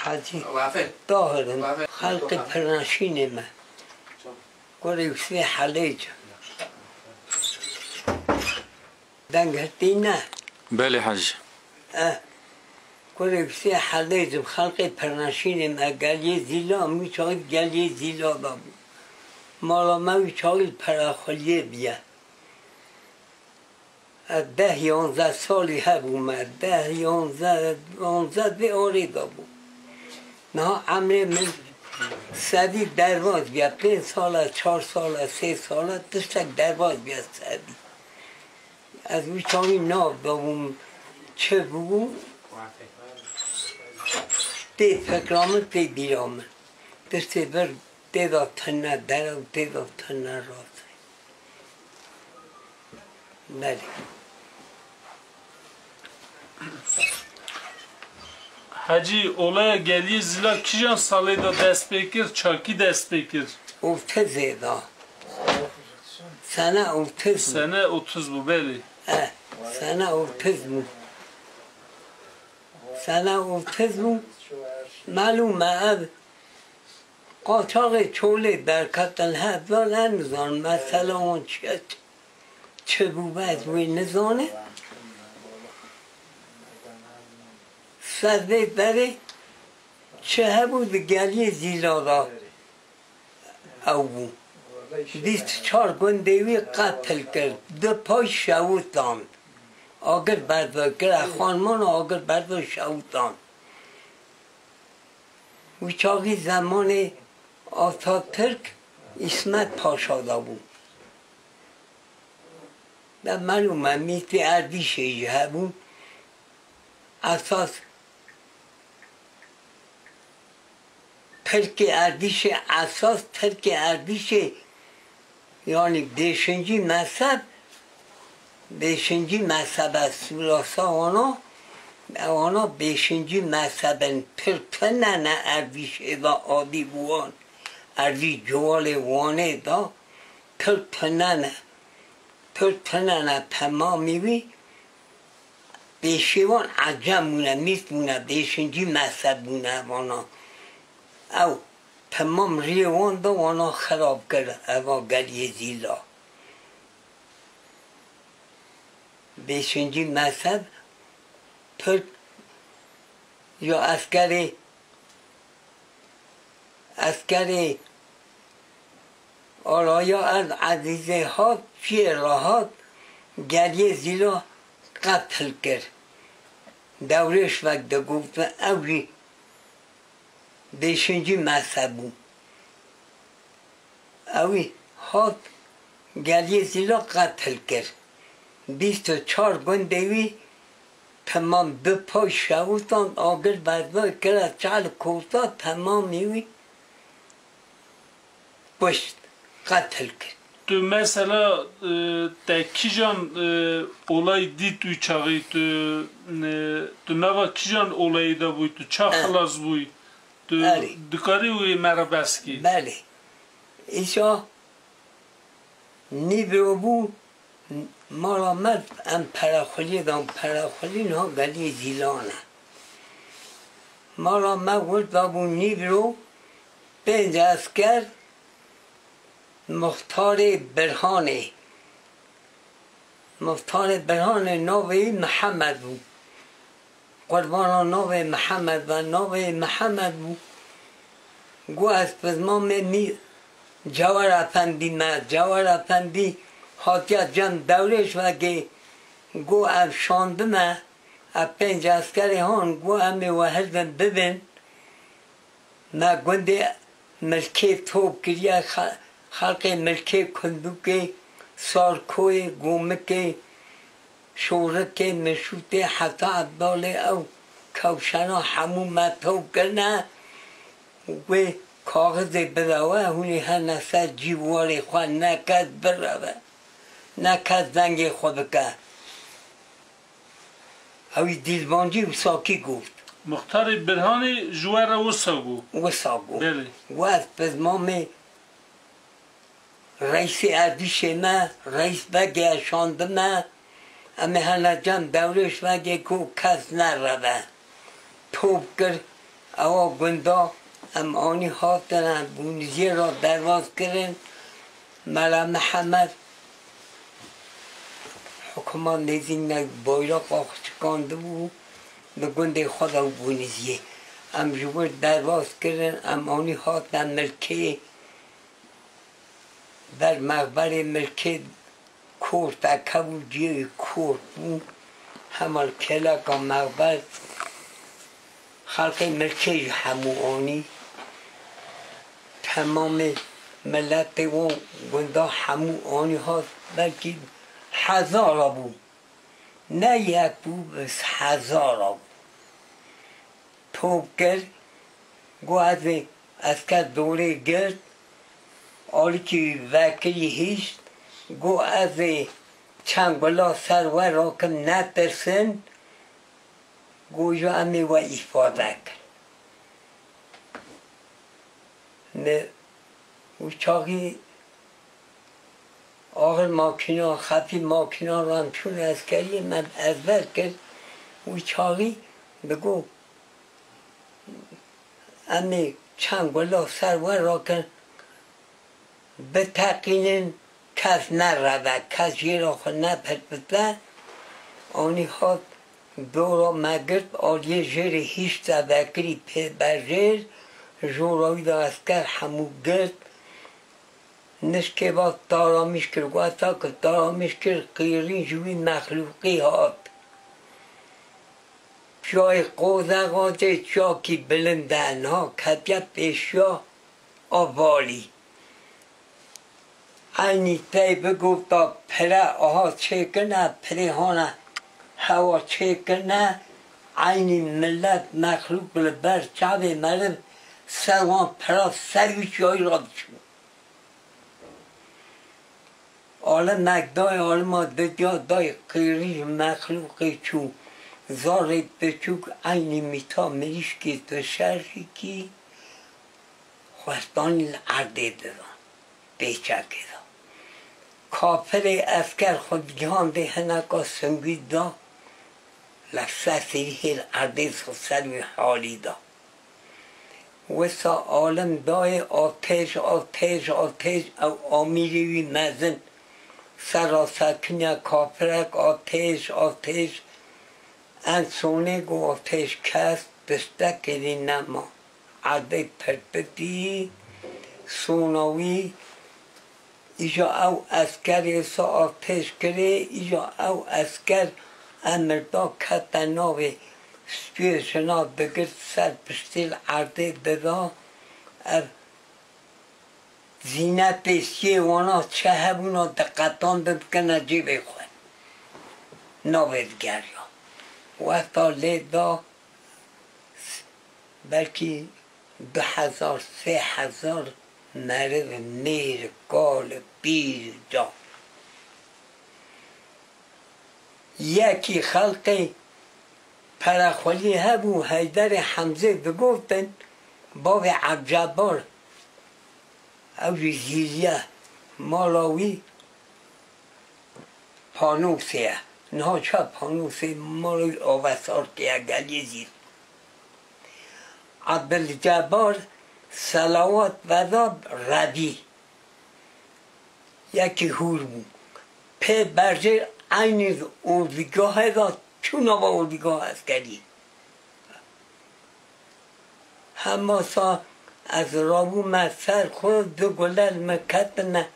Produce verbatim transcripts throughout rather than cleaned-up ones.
Hecî Tahir in. Xelkê Pirnaşînê me. Kurê Yusufê Helêc. Deng hirtî ne? Belê hecî. E, kurê Yusufê Helêc in. Xelkê Pirnaşînê me. Geliyê Zîla, min çaxî geliyê Zîla de bû. Mala me wî çaxî li Peraxuliyê bûye. Ez deh yanzdeh salî hebûme, deh, yanzdeh, yanzdeh vê arê de bû. Niha emrê min sedî derbas bûye, pênc sal e, çar sal e, sê sal e, tiştek derbas bûye sedî. Ez wî çaxî nav dabûm, çi bû, tê fikra min, tê bîra min. Tiştê vir tê de tune, derew tê de tune, rast e. Belê. Hecî, olaya Geliyê Zîla kîjan salê de dest pê kir, çakî dest pê kir? Otizê de. Sene otuz bû. Sene otuz bû, belê. E, sene otuz bû. Sene otuz bû. Melûm e ev Qaçaxê çolê derketin hevdan, ez nizanim mesela wan çi ye, çi bû, ez wê nizanim. Ser vê berê çi hebû di Geliyê Zîla de ew bû. Bîst û çar gundê wî qetil kir, du pay şewitand. Agir berdo kir, xanimana agir berdo şewitand. Wî çaxî zemanê Atatürk, Îsmet Paşa de bû. De melûm e, mîtê Erdîşê jî hebûn. Esas Tirkê Erdîşê, esas Tirkê Erdîşê, yanî bêşincî mezheb, bêşincî mezhebe Sûrasa wana, ewana bêşincî mezheb in. Tirk tune ne Erdîşê de adî bû wan, Erdîş ciwalê Wanê de, Tirk tune ne. Tirk tune ne, temamî wî Pêşê wan ecem bûne, mît bûne, bêşincî mezheb bûne vana. Ew temam riyê wan da, wana xerab kir, eva Geliyê Zîla. Bêşincî mezheb, Tirk ya eskerê Eskerê alaya El Ezîzê hat, çiyê re hat, Geliyê Zîla qetil kir. Dewrêş vek digotin, ew jî bêşincî mezheb bû. Ewî hat Geliyê Zîla qetil kir. Bîst û çar gundê wî temam bi pay şewitand, agir berda kira çel kota, temamî wî kuşt, qetil kir. Tu mesela, e, te kîjan, e, olay dît wî çaxî, tu, e, tu nava kîjan olayî de bûyî, tu ça Eh. xilas bûyî? Tu Erê. dikarî wê me re behs kî? Belê. Îsa nîvro bû, mala me em Peraxulî dan, Peraxulî niha Geliyê Zîlan e. Mala me wir dabû nîvro, pênc esker Muxtarê Birhanê. Muxtarê Birhanê navê wî Mihemed bû. Qurbana navê Mihemed be, navê Mihemed bû. Got, ez pizmamê mî Cewer Efendî me. Cewer Efendî hatiye cem dewrêş vegê. Got, ev şandime, ev pênc eskerê han, got, em ê we hirdin bibin. Me gundê Milkê top kiriye, xe-, xelkê Milkê, Kundukê, Sarkoyê, Gomikê, Şorikê, Mişûtê, heta Ebdalê, ew kewşena hemû me top kirine. Wê kaxizê bide we, hûn ê hene ser cî warê xwe, ne kes bireve, ne kes dengê xwe bike. Ewî dîlbancî wisa kî got? Muxtarê Birhanê ji we re wisa got? Wisa got. Belê. Got, ez pizmamê reîsê Erdîşê me, reîs vegê şandime, em ê hene cem dewrêş vegê ku kes nereve. Top kir, Ewa gunda em anî hatine Bûniziyê re derbas kirin. Mela Mihemed hikûmet nêzîk ne, bayraqa xwe şikandibû li gundê xwe de û Bûniziyê. Em ji wir derbas kirin, em anî hatine milkê. Ber mexberê milkê kor teke bû, cihê kor bû. Hema li kêleka mexber xelkê milkê jî hemû anî. Temamê miletê wan gunda hemû anî hat, belkî hezara bû. Ne yek bû, bi hezara bû. Top kir, got, "Ez ê", esker dorê girt, alîkî vekirî hişt, got, "Ez ê çend gula ser we rakim, netirsin." Got, "Ji em ê we îfade kin." Ne, û çaxî axir makîna, xefî makîna re em çûn eskeriyê me ezber kir. Wî çaxî digot, "Em ê çend gula ser we rakin, biteqînin, kes nereve, kes jêra xwe nepirpite." Anî hat dora me girt, aliyê jêrê hişt vekirî pê berjêr, jora wî de esker hemû girt. Nişkê va taramîş kir, wexta ku taramîş kir, qîrîn ji wî mexlûqî hat. Çiyayê Qozexatê çiyakî bilind e, niha ketiye pêşiya a valî. Eynî tey bigota pire, aha çêkirine, pirê hane hewa çêkirine, eynî milet, mexlûq li ber çavê meriv ser wan pira ser wî çiyayî radiçûn. Alimek dayê, alima didiya dayê, qîrî ji mexlûqê çû. Zarê piçûk eynî mîta mirîşkê tu şerjikî xwestanî li erdê didan, pêçekê de. Kafirê esker xwe gihandê hineka singû da, li ser sêrî hê li erdê ser wî halî da. Wisa alim dayê, "Atêş, atêş, atêş", ew amîrê wî mezin serra sekiniya kafirek, "Atêş, atêş." En sonê ku atêş kest, tiştekê dî nema. Erdê pirpitî, sona wî. Îja ew eskerê wisa atêş kirê, îja ew esker emir da, kete navê spiyê jina, digirt ser piştî li erdê dida. Ev zînetê spiyê wana çi hebûna diqetandin, dikine cêbê xwe. Navê digeriya. Wexta lê da, belkî du hezar, sê hezar meriv, mêr, kal, pîr, ca. Yekî xelqê perexwelî hebû, Heyderê Hemzê digotin, bavê Evcebar, ew jî zîriye, mala wî Panosê ye. Niha ça Panosê mala wî avesarkê ye, geliyê zîr. Ebdilcebar selawat veda Rebî. Yekî hûr bû. Pê berjêr eynî ordîgahê de çû nava ordîgaha eskerî. Hema sa ez rabûme ser xwe, du gule li min ketine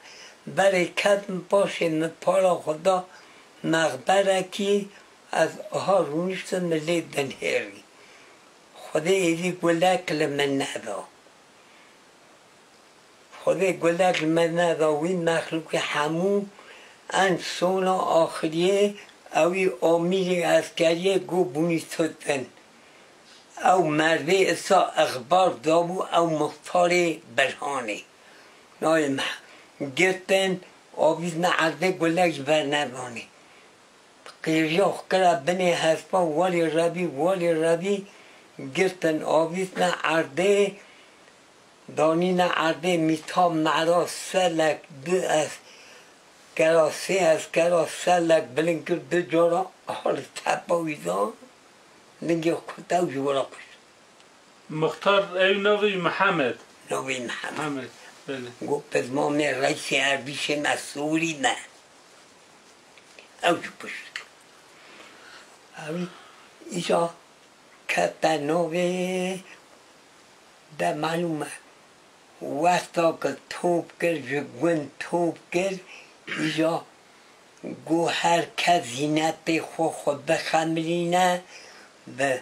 berê, ketim paşê, min para xwe da mexberekî, ez aha rûniştim, min lê dinhêrî. Xwedê êdî gulek li min neda. Xwedê gulek li me neda, wî mexlûqê hemû en sona axiriyê ewî amîrê eskeriyê got bûnî tutin. Ew merdê isa exbar dabû ew muxtarê Birhanê. Nayê me girtin, avîtine erdê, gulek ji ber nedanê. Qîriya xwe kira binê hespa, welî Rebî, welî Rebî, girtin avîtine erdê, danîne erdê, mîta mera selek, du eskera, sê eskera selek bilind kir, du cara aha li tepa wî da, lingê xwe kute û ji wira kuşt. Muxtar, ew navê Mihemed. Navê Mihemed. Mihemed, belê. Got, "Pizmamê reysê erdîşê me, Sûrî me." Ew jî kuşt. Ew îca kete navê de malûm e. Wexta ku top kir, ji gund top kir, îca got, "Her kes zînetê xwe, xwe bixemilîne, bi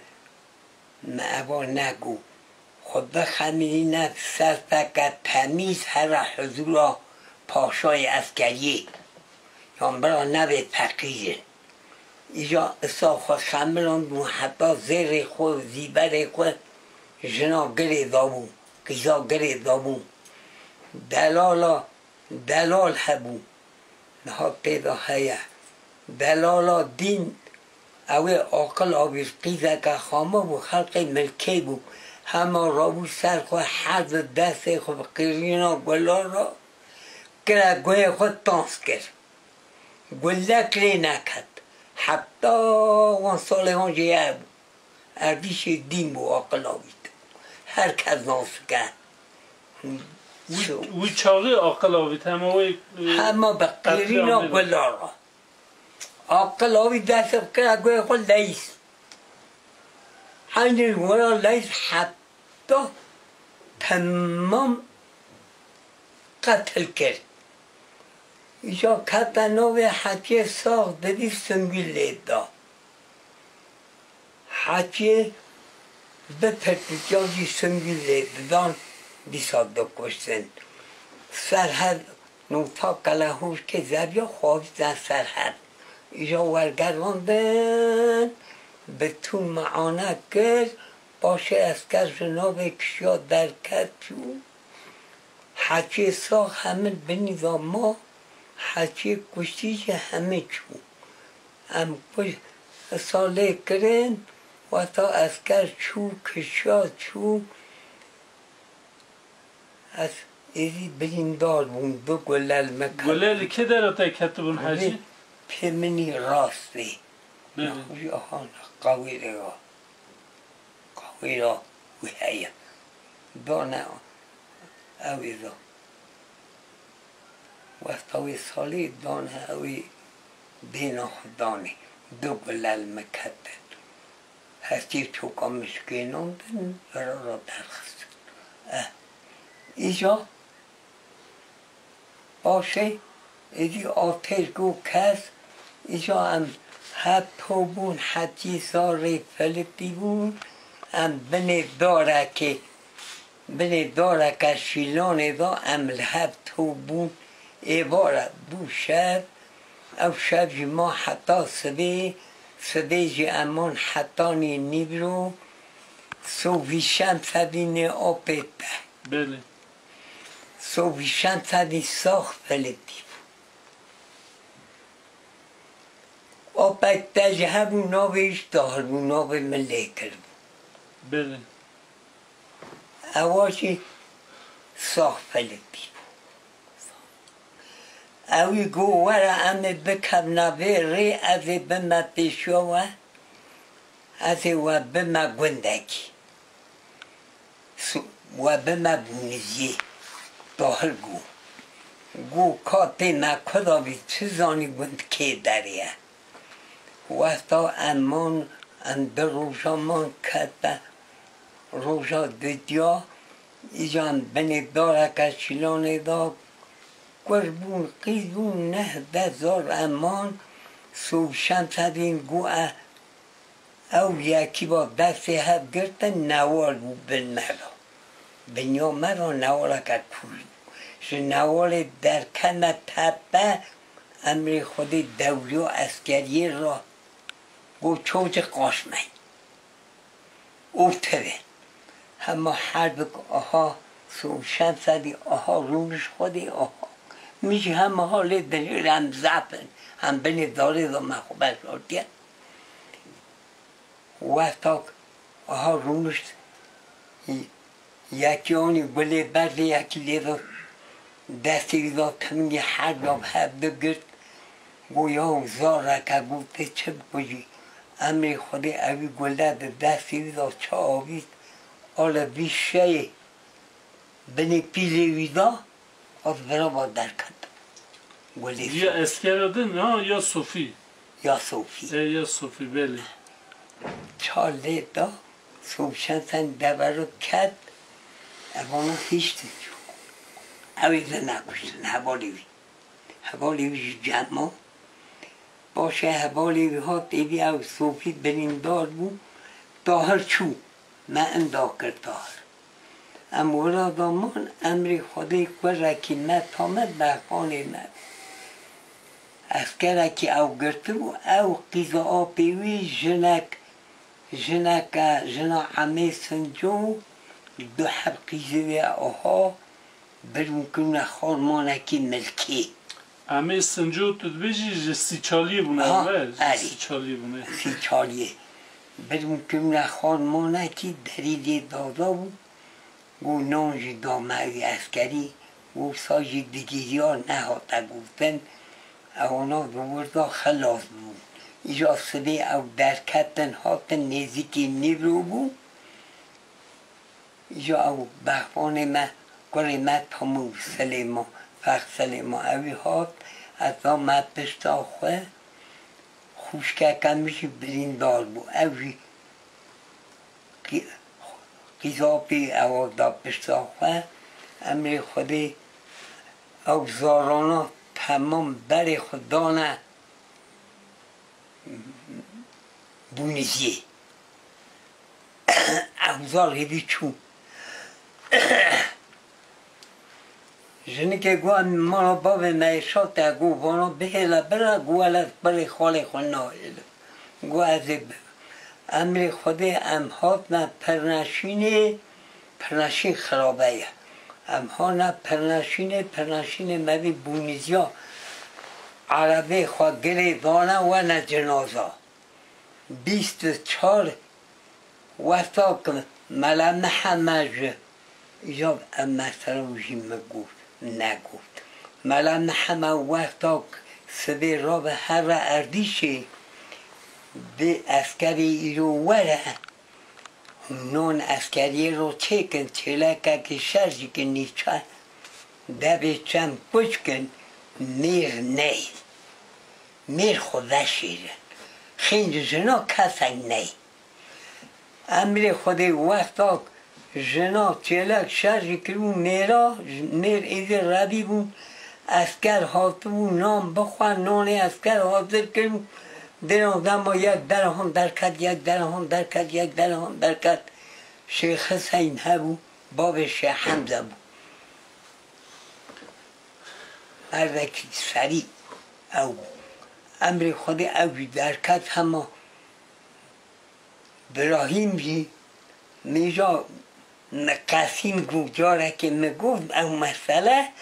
me eva negot. Xwe bixemilîne, serfeke temîz here huzûra paşayê eskeriyê. Yan bira nebê feqîr in." Îca isa xwe xemiland bû, heta zêrê xwe, zîberê xwe jina girê dabû, qîza girê dabû. Delala, delal hebû. Niha tê de heye. Delala dîn, ew ê aqil avît, qîzeke xama bû, xelkê milkê bû. Hema rabû ser xwe, her di destê xwe bi qirîna gulan re kire guhê xwe, tans kir. Gulek lê neket. Heta wan salê wan jê hebû. Erdîşê dîn bû, aqil avît. Her kes nas dike. Wî, wî çaxê aqil avît, hema wê, e, Hema bi qirîna qetlîamê de. Gulan re. Aqil avît, destê xwe kire guhê xwe, leyîs. Eynî wira leyîs heta temam qetil kir. Îca kete navê Heciyê Sax, dibî Singûl lê da. Heciyê bi pirtûka jî Singûl lê didan, dîsa dikuştin. Serhed nûta Qelehûşkê zeviya, xwe avîtin Serhed. Îja wergerandin, bi tûn meane kir, paşê esker ji navê kişiya derket çû. Heciyê Sax hemin binî de ma, Heciyê kuştî jî hemin çû. Em kuj-, salê kirin, wexta esker çû, kişiya çû, ez êdî birîndar bûm, du gule li me ket. Gule li kê dera te ketibûn, Hecî? Pê min î rastê. Belê. Aha, qawîrê wa. Qawîra wî heye. Dane ew ê da. Wexta wê salê dane ew ê bêhna xwe danê. Du gule li min ketin. Hestî çoka min şikênandin, vira ra derxistin. Eh. Îja Paşê êdî artêş got kes, îja em hep to bûn, Hecî Zarê filitî bûn, em binê darekê, binê dareke şîlanê de em li hev to bûn, êvara bû şev, ew şev jî ma heta sibê, sibê jî em man hetanî nîvro, sovî şems hevînê apê te. Belê. Sovî şems hevî Sax filitî bû. Apek te jî hebû, navê jî Tahir bû, navê min lê kiribû. Belê. Ewa jî Sax filitî bû. Ewî got, were em ê bikevna vê rê, ez ê bime pêşiya we, ez ê we bime gundekî. Su-, we bime bûniziyê. Tahir got. Got, ka tê me kuda bî, tu zanî gund kê derê ye. Wexta em man, em di roja man kete, roja didiya, îca em binê dareke şîlanê de, kur bûn, qîz bûn, neh deh zar em man, sovî şems hevîn got, e, Ew yekî va destê hev girtin, newal bû bin me re. Binya me re newaleke kûr bû. Ji newalê derketine tepe, emrê Xwedê dewriya eskeriyê re got, çocuk kaçmayın. Û tevin. Hema herbik aha, sovî şems hevî aha, rûniş Xwedê aha. Min jî hema ha lê dilêr em zaf in. Em binê darê de me xwe veşartiye. Wextak aha rûnişt, yekî anî gulê ber vê yekî lê da, destê wî da timingê her da bi hev digirt, got, "Yaw zareke, got, tê çi bikujî?" Emrê Xwedê ewî gule di destê wî da çi avît, Ala vî şeyê binê pîlê wî da, ez birava derket. Gulê Ya Sofî. Eskera din ha ya Sofî? Ya Sofî. E, ya Sofî, belê. Ça lê da, Sofî çend sen devero ket, evana hiştin. Ew ê nekuştin, hevalê wî. Hevalê wî jî cem ma. Paşê hevalê wî hat êdî ew Sofî birîndar bû. Tahir çû, me inda kir Tahir. Em wira da man, emrê Xwedê kurekî me tame berxanê me. Eskerekî ew girtibû, ew qîza apê wî jinek, jineke, jina Emê Sinco, du heb qîzê wê oha, birûn kirine xormanekî milkî. Emê Sinco tu dibêjî ji Sîçaliyê bûne, Ha, ev e? Ji erê. Sîçaliyê bûne. Sîçaliyê. Birûn kirine xormanekî derî lê dada bû. Got, "Non jî dame wî eskerî." Got, "Sa jî digiriya nehate gotin." Ewana di wir de xilas bûn. Îja sibê ew derketin hatin nêzîkî Nîvro bû. Îja ew bexvanê me, kurê me Pamûk Silêman, Fex Silêman ewî hat, ez dame pişta xwe, xwişkeke min jî birîndar bû. Ew jî qî-, qîzapî ewa da pişta xwe, emrê Xwedê ew zarana temam berê xwe dane Bûniziyê. Ew zar hêdî çû. Jinikê got, "Em mala bavê me yê şate, got, vana bihêle bira, got, wele berê xalê xwe nahêle." Got, "Ez ê bi-, emrê Xwedê em hatine Pirneşînê, Pirneşîn xirabe ye. Em hane Pirneşînê, Pirneşînê me vî Bûniziya erebê xwe girê dane wene cinaza." Bîst û çar wexta ku Mela Miheme ji îja ev mesela jî min got, negot. Mela Miheme wexta ku sibê rabe here Erdîşê, bê eskerê îro were, hûn non eskeriyê ro çêkin, çêlekekî şer jî kin nîçe, devê çem kuç kin, mêr neyê. Mêr xwe veşêrin. Xêncî jina kesek ney. Emrê Xwedê wexta jina çêlek şer jî kiribû mêra, mêr êdî rebî bûn, esker hatibû nan bixwe, nanê esker hazir kiribû, dêran dema yek derehan derket, yek derehan derket, yek derehan derket. Şêx Hiseyn hebû, bavê Şêx Hemze bû. Merdekî serî ew bû. Emrê Xwedê ew jî derket hema Birahîm jî, mêja min qesîm got, carekê min got ew mesele.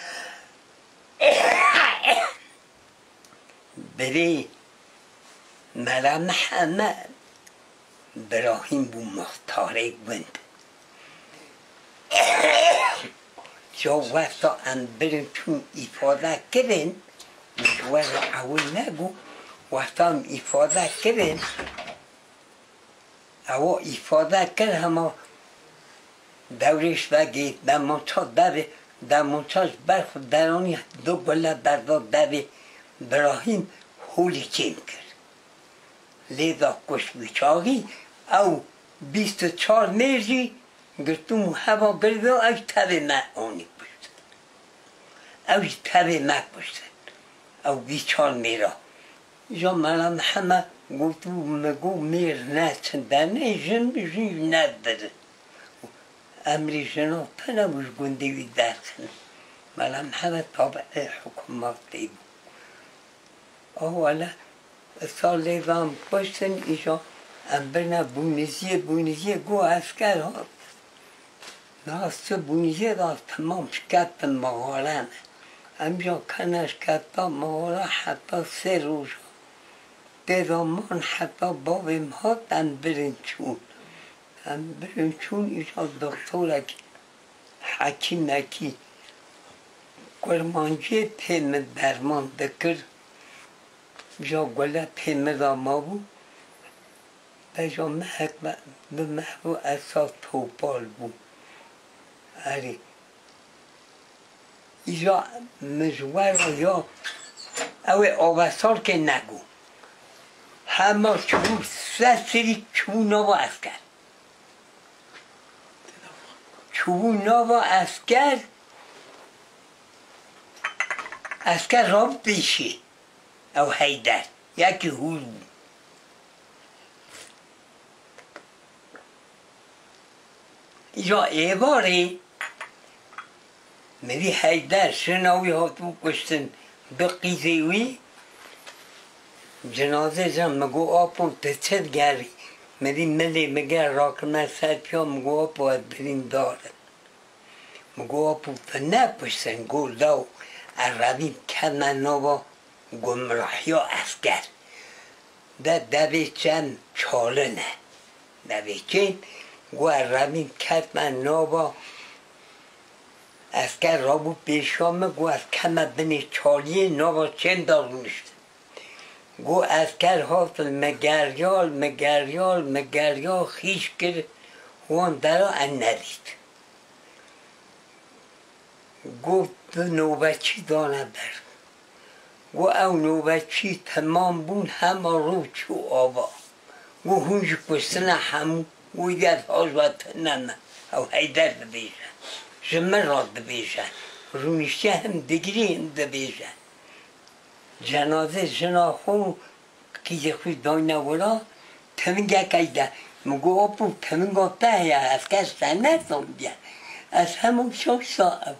Birê Mela Mihemed Birahîm bû muxtarê gund. Ya wexta em birin çûn îfade kirin, ji we re ewil nebû, wexta em îfade kirin, ewa îfade kir hema dewrêş vegê, demança devê, demança ji ber xwe deranî du gule berda devê Birahîm holî çêm kir. Lê da kuşt wî çaxî, ew bîst û çar mêr jî girtin û heva girdo, ew jî tevê me anî kuştin. Ew jî tevê me kuştin. Ew bîst çar mêra. Îja Mela Mihemed gotibû, min got, mêr neçin dernê, jin bi jin jî nedirin. Emrê jina tune bû ji gundê wî derxin. Mela Mihemed tabiê hikûmetê bû. Aw wele, sal lê ve em kuştin, îja em birine Bûniziyê, Bûniziyê got esker hat. Nas çi Bûniziyê de temam şiketin mexare me. Em ja kene şiketa mexare heta sê roja. Tê de man heta bavê min hat em birin çûn. Em birin çûn, îja doktorekî, hekîmekî kurmanciyê pê min derman dikir. Ja gule pê min de mabû. Eja mehek me, bi meh bû, ez saz topal bû. Erê. Îja min ji we re ya, ew ê avesarkê nego. Hema çûbû ser serî çûbû nava esker. Çûbû nava esker, esker rabû pêşî. Ew Heyder, yekî hûr bû. Îja êvarê, min dî Heyder, jina wî hatibû kuştin, du qîzê wî, cinazê jin, min got, "Apo, tu çi digerî?" Min dî milê min ger rakirine ser piya, min got, "Apo, ez birîndar im." Min got, "Apo, tu nekuştin?" Got, "Law, ez revîn kevme nava gumrahiya esker." De devê çem çalin e. Devê çem, got, ez revîn ketme nava esker, rabû pêşiya min, got, ez keme binê çaliyê, nava çem de rûniştim. Got, esker hat, li min geriya, li min geriya, li min geriya, xîş kir, wan dera ez nedît. Got, du nobetçî dane ber. Got, ew nobetçî temam bûn, hema rû çû ava. Got, hûn jî kuştine hemû. Got, ez haj ve tune me. Ew Heyder dibêje. Ji min re dibêje. Rûniştiye him digirî him dibêje. Cenazê jina xwe û qîzê xwe dayne wira, tivingek heye. Min got, "Apo, tivinga te heye, ez kes te nesandiye. Ez hemû şaş sa ew."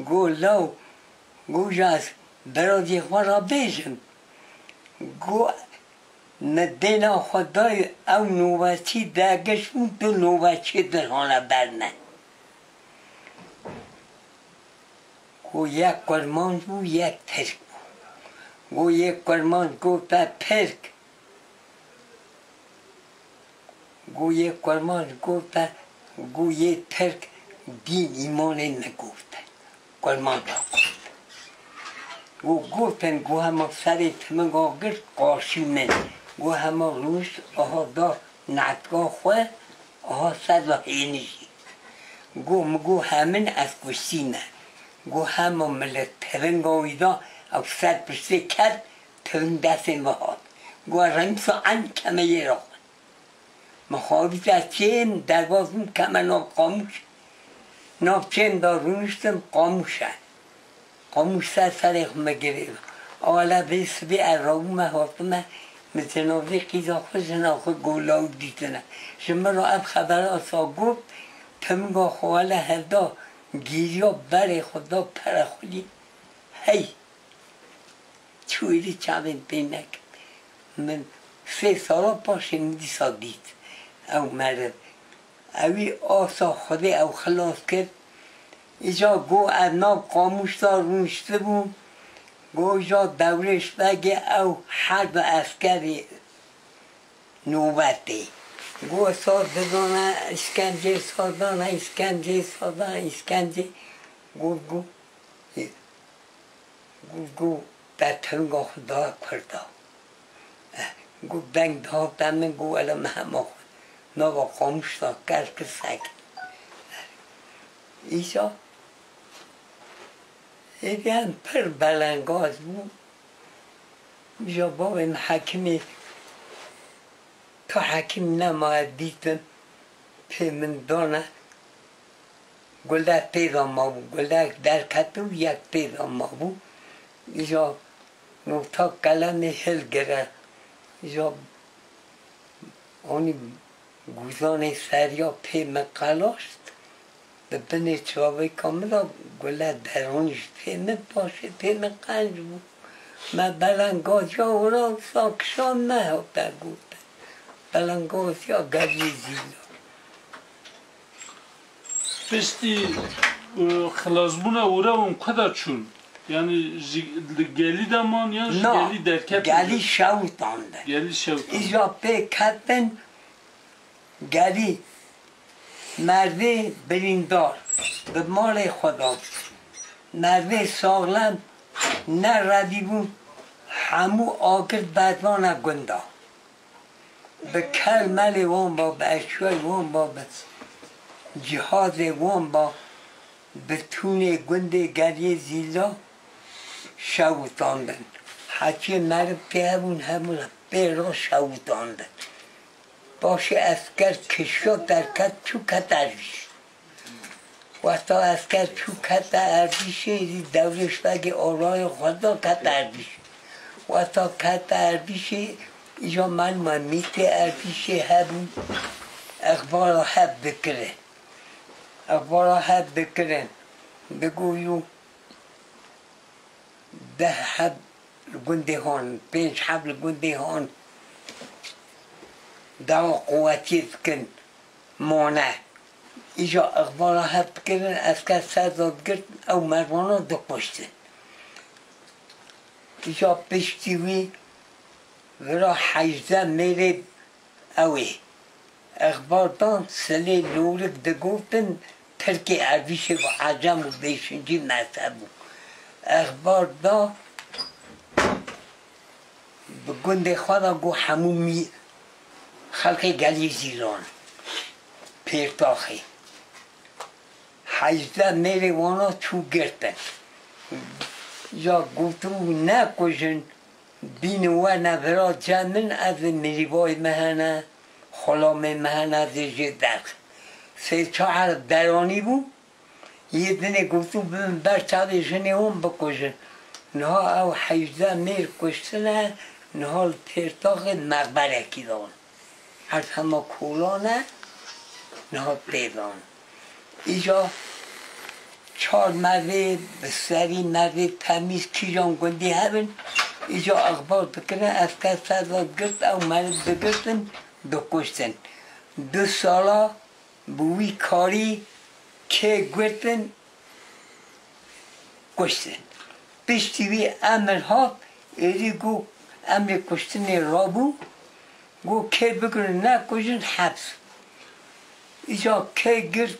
Got, "Law, got, ja ez birazê xwe re bêjim." Got, "Min dêna xwe dayê, ew nobetçî dergiş bûn, du nobetçî dirhane ber me." Ku yek kurmanc bû, yek tirk bû. Ku yê kurmanc gote tirk. Ku yê kurmanc gote, ku yê tirk dîn îmanê min gote. Kurmanca gote. Ku gotin, ku hema serê timinga girt qarşî min. Ku hema rûnişt, aha da netka xwe, aha ser da hênijî. Got, min got, hemin ez kuştî me. Got, hema min li tivinga wî da, ew ser piştê ket, tiving destê min hat. Got, remîsa en keme yê re xwe. Min xwavît ez çêm, derbas bûm, keme nav qamûş. Nav çêm da rûniştim, qamûş e. Qamûş ser serê xwe me girê. Awele vê sibê ez rabûme hatime, min cenazê qîza xwe, jina xwe gola û dîtine. Ji min re ev xebera sa got, timinga xwe wele hevda, gîriya berê xwe da pere xwilî. Hey! Çû êdî çavên pê nekin. Min sê sala paşê min dîsa dît ew meriv. Ewî asa Xwedê ew xilas kir. Îca got ez nav qamûş de rûniştibûm. Got îca Dewrêş Begê ew herbe eskerê nobetê. Got sa didana îşkencê, sa dana îşkencê, sa dana îşkencê. Got, got. Got, got, te tivinga xwe da kurda. Eh, got, deng dihate min, got, wele me hema xwe nava qamûş da ker kir sekin. Îca êdî em pir belengaz bû. Îca bavê min hekimê, tu hekim nema, ez dîtim, pê min dane. Gule pê de mabû, gulek derketibû, yek pê de mabû. Îja nota kelemê hilgire. Îja onî guzanê seriya pê min qelaşt. Di binê çavêka min de gule deronî ji pê min paşê pê min qenc bû. Me belengaziya wira wisa kişand, nehate gotin. Belengaziya gelî zîla. Piştî, e, xilasbûna wira hûn ku de çûn? Yanî ji, li gelî de man yan ji Na, gelî derketin? Gelî şewtan de. Gelî şewtan. Îja pê ketin gelî merdê birîndar bi malê xwe de. Merdê saxlem ne redî bû, hemû agir berdana gunda. Bi kelmelê wan ba, bi eşyayê wan ba, bi cihazê wan ba, bi tûnê gundê Geliyê Zîla şewitandin. Heçiyê meriv tê hebûn, hebûn pê re şewitandin. Paşê esker kişiya derket çû ket Ervîş. Wexta esker çû kete Ervîşê, dewrêş vegê olayê xwe da kete Ervîş. Wexta kete Ervîşê, îja melûm e mîtê Ervîşê hebûn, exbara heb dikirin. Exbara heb dikirin. Digo yo deh heb li gundê han, pênc heb li gundê han dawa quwetiyê dikin, mane. Îja exbara heb dikirin, esker ser de digirtin, ew merivana dikuştin. Îja piştî wî vira hejdeh mêrê Ew ê exbar dan, silê lûrik digotin, Tirkê Ervîşê bû, Ecem û Bêşincî mezheb bû. Exbar da, bi gundê xwe de got hemû mî-, xelkê Gelî Zîlan, Pêrtaxê. Hejdeh mêrê wana çû girtin. Ya gotibû, nekujin, bînin werne vira cem min, ez ê mirîvayê me hene, xulamê me hene, ez ê jê derxim. Sê çar deranî bû, yê dinê gotibû, bibin ber çavê jinê wan bikujin. Niha ew hejdeh mêr kuştine, niha li Pêrtaxê mexberekî dan. Erd hema kolan e, niha tê dan. Îca çar merdê bi serî, merdê temîz, kîjan gundî hebin, îca exbar dikirin, esker ser de digirt, ew meriv digirtin, dikuştin. Du sala bi wî karî kê girtin, kuştin. Piştî wî emir hat, êdî got, emrê kuştinê rabû, got, kê bigirin nekujin, heps. Îca kê girt,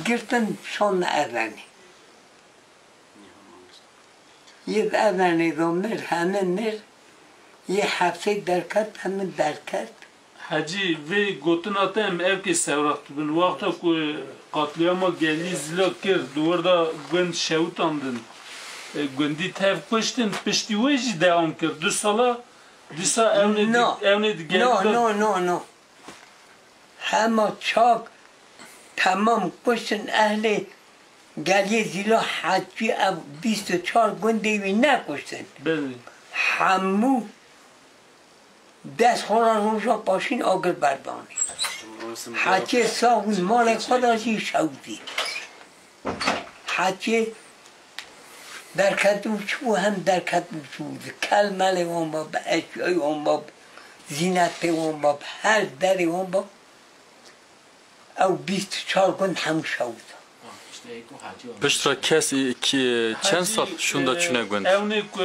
girtin, şandin Evenê. Yê Evenê de mir, heme mir, yê hepsê derket, heme derket. Hecî, vê gotina te em evkê sewrex dibin. Wexta ku qatliyama Gelî Zîla kir, di wir de gund şewitandin, e, gundî tev kuştin, piştî wê jî dewam kir. Du sala dîsa ewnê di, No. ewnê di Gelî No, de no, no, no. Hema çak temam kuştin ehlê Geliyê Zîla, heçî ev bîst û çar gundê wî nekuştin. Belê. Hemû dest xwe re roja paşîn agir berdanî. Heçê sax bûn malê xwe de jî şewitî. Heçê derketibû çûbû, hem derketibû çûbû. Di kelmelê wan ba, bi eşyayê wan ba, bi zînetê wan ba, bi her derê wan ba. Ew bîst û çar gund hemû şewit. Piştre kes, e, ki, çend sal şûnda çûne gund? Ewnê ku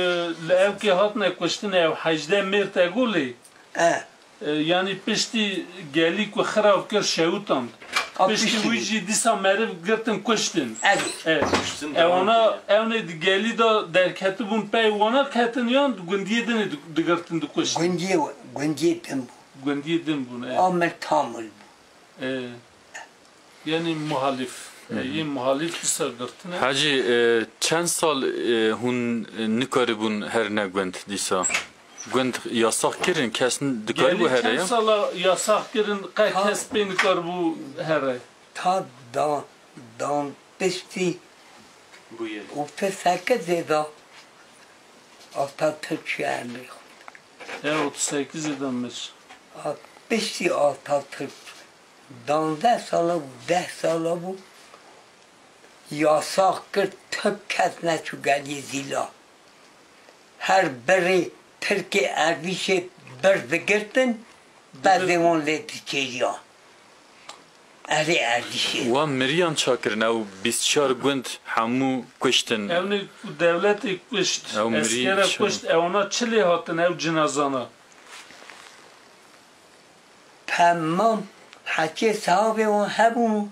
li evkê hatine kuştin, ew hejdeh mêr te got lê. E. E, yanî piştî Gelî ku xirav kir şewitand. A, piştî piştî wî wî. Jî dîsa meriv girtin kuştin. Ev. E. Kuştin devam kir. Ewana, ewnê di Gelî de derketibûn pey wana ketin yan di gundiyê dinê di-, digirtin dikuştin? Gundiyê, gundiyê din bû. Gundiyê din bûn, e. Amir Tamil bû. E, yanî muhalîf. E, yê muhalîf dîsa girtine. Hecî, e, çend sal, e, hûn, e, nikaribûn herine gund dîsa? Gund yasax kirin, kes n-, dikaribû Gelî here çend ya? Sala yasax kirin, qe kes pê nikaribû here? Ta da-, dan piştî Bûye. Û pir sekizê da Atatürk çûye emrê xwe. Ya otuz sekizê de mir. A, piştî Atatürk danzdeh sala bû, deh sala bû, yasax kir, tu kes neçû Geliyê Zîla. Her birê Tirkê Erdîşê bir digirtin, bezê wan lê dikêriya. Erê Erdîşê. Wan miriyan ça kirin? Ew bîst çar gund hemû kuştin. Ewnê ku dewletê kuşt, ew mirî eskere ça- kuşt, ewana çi lê hatin ew cinazana? Temam heçê sahabê wan hebûn,